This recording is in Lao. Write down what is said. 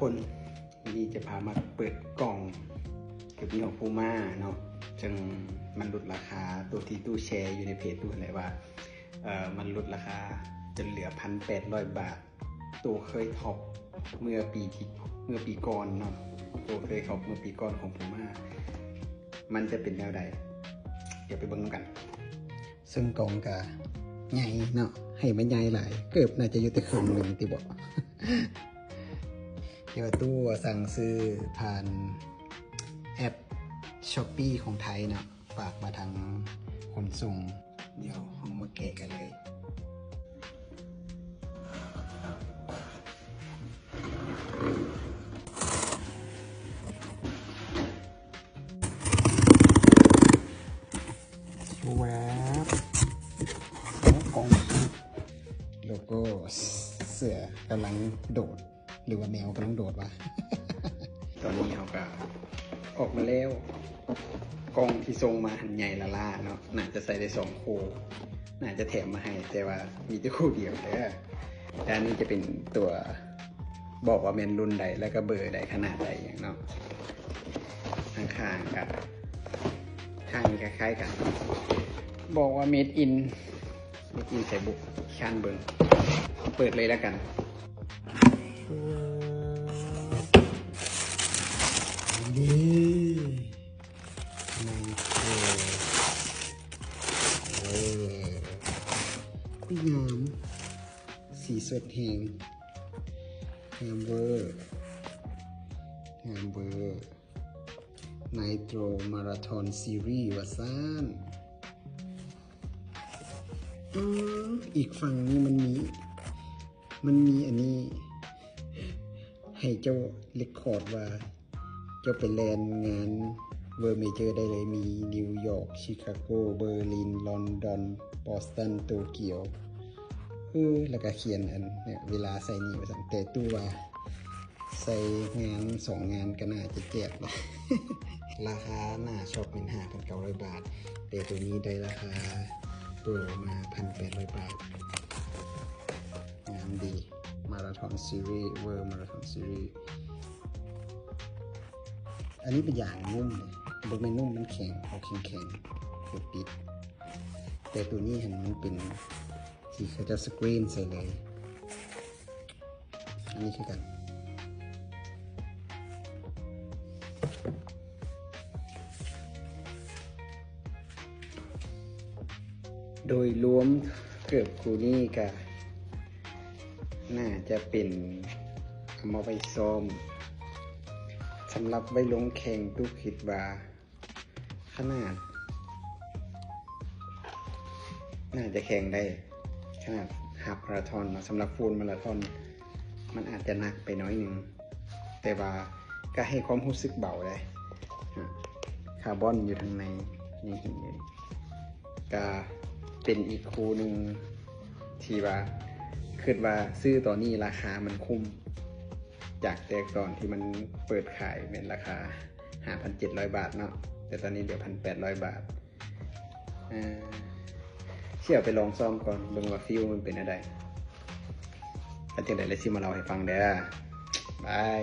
ຄົນ ມື້ນີ້ຈະພາມາເປີດກ່ອງເກີບຍີ່ຫໍ້ພູມາເນາະ ເຊິ່ງມັນຫຼຸດລາຄາ ໂຕທີ່ຕູ້ແຊຢູ່ໃນເພຈຕູ້ຫັ້ນແຫຼະວ່າ ເອີ ມັນຫຼຸດລາຄາຈົນເຫຼືອພັນແປດຮ້ອຍບາດ ໂຕເຄີຍທັອບເມື່ອປີທີ່ ເມື່ອປີກ່ອນເນາະ ໂຕເຄີຍທັອບເມື່ອປີກ່ອນຂອງພູມາ ມັນຈະເປັນແນວໃດ ດຽວໄປເບິ່ງນຳກັນ. ເຊິ່ງກ່ອງກະໃຫຍ່ເນາະ ໃຫ້ມັນໃຫຍ່ຫຼາຍ ເກີບໜ້າຈະຢູ່ແຕ່ເຄິ່ງໜຶ່ງຕິເບາະ ແຕ່ວ່າຕູ້ສັ່ງຊື້ຜ່ານແອັບ Shopee ຂອງໄທເນາະ ຝາກມາທາງຂົນສົ່ງ ດຽວເຮົາມາແກະກັນເລີຍ. ແວບ ໂອ້ ກ່ອງ ໂລໂກ້ ເສືອກຳລັງໂດດ ຫຼືວ່າແມວກຳລັງໂດດວະ? ຕອນນີ້ເຮົາກະອອກມາແລ້ວ ກ່ອງທີ່ສົ່ງມາຫັ້ນໃຫຍ່ຫຼ້າໆເນາະ ໜ້າຈະໃສ່ໄດ້ສອງຄູ່ ໜ້າຈະແຖມມາໃຫ້ ແຕ່ວ່າມີແຕ່ຄູ່ດຽວເດີ້. ແຕ່ອັນນີ້ຈະເປັນຕົວ ບອກວ່າແມ່ນລຸ້ນໃດ ແລ້ວກະເບີໃດ ຂະໜາດໃດຫຍັງເນາະ. ທາງຂ້າງກະທາງນີ້ຄ້າຍໆກັນ ບອກວ່າ made in made in ໃສບຸ ຄັນເບິ່ງ ເປີດເລີຍລະກັນ. ນີ້ ໄນໂຕຣ ເອີ ງາມ ສີສົດແຮງ ງາມເວີ ງາມເວີ Nitro Marathon Series ວ່າຊັ້ນ. ອື ອີກຝັ່ງນີ້ມັນມີ ມັນມີອັນນີ້ ໃຫ້ເຈົ້າ record ວ່າ ເຈົ້າໄປແລ່ນງານ World Major ໄດ້ເລີຍ ມີນິວຢອກ ຊິຄາໂກ ເບີລິນ ລອນດອນ ບອສຕັນ ໂຕກຽວ. ເອີ ແລ້ວກະຂຽນອັນ ເວລາໃສ່ນີ້ວ່າຊັ້ນ ແຕ່ຕູ້ວ່າໃສ່ງານສອງງານກະໜ້າຈະແຈກ. ລາຄາໜ້າຊັອບແມ່ນຫ້າພັນເກົ້າຮ້ອຍບາດ ແຕ່ໂຕນີ້ໄດ້ລາຄາໂປຣມາພັນແປດຮ້ອຍບາດ. ງາມດີ Marathon Series World Marathon Series. ອັນນີ້ເປັນຢາງນຸ້ມ ບໍ່ແມ່ນນຸ້ມ ມັນແຂງ ອອກແຂງໆ ເປັນປິດ. ແຕ່ໂຕນີ້ຫັ້ນມັນເປັນທີ່ເຂົາເຈົ້າສະກຣີນໃສ່ເລີຍ. ອັນນີ້ຄືກັນ. ໂດຍລວມເກີບຄູ່ນີ້ກະໜ້າຈະເປັນເອົາມາໄວ້ຊ້ອມ ສຳລັບໄວ້ລົງແຂ່ງ ຕູ້ຄິດວ່າຂະໜາດໜ້າຈະແຂ່ງໄດ້ ຂະໜາດຮາບມາລາທອນເນາະ. ສຳລັບຟູລມາລາທອນມັນອາດຈະໜັກໄປໜ້ອຍໜຶ່ງ ແຕ່ວ່າກະໃຫ້ຄວາມຮູ້ສຶກເບົາເດ້ ຄາບອນຢູ່ທາງໃນ ໃນຫີນນີ້ ກະເປັນອີກຄູ່ໜຶ່ງທີ່ວ່າ ຄິດວ່າຊື້ຕອນນີ້ລາຄາມັນຄຸ້ມ ຈາກແຕ່ຕອນທີ່ມັນເປີດຂາຍແມ່ນລາຄາຫ້າພັນເຈັດຮ້ອຍບາດເນາະ ແຕ່ຕອນນີ້ເຫຼືອພັນແປດຮ້ອຍບາດ. ເອີ ຊິເອົາໄປລອງຊ້ອມກ່ອນ ເບິ່ງວ່າຟີລມັນເປັນແນວໃດ. ຄັນຈັ່ງໃດແລ້ວຊິມາເລົ່າໃຫ້ຟັງເດີ້. ບາຍ.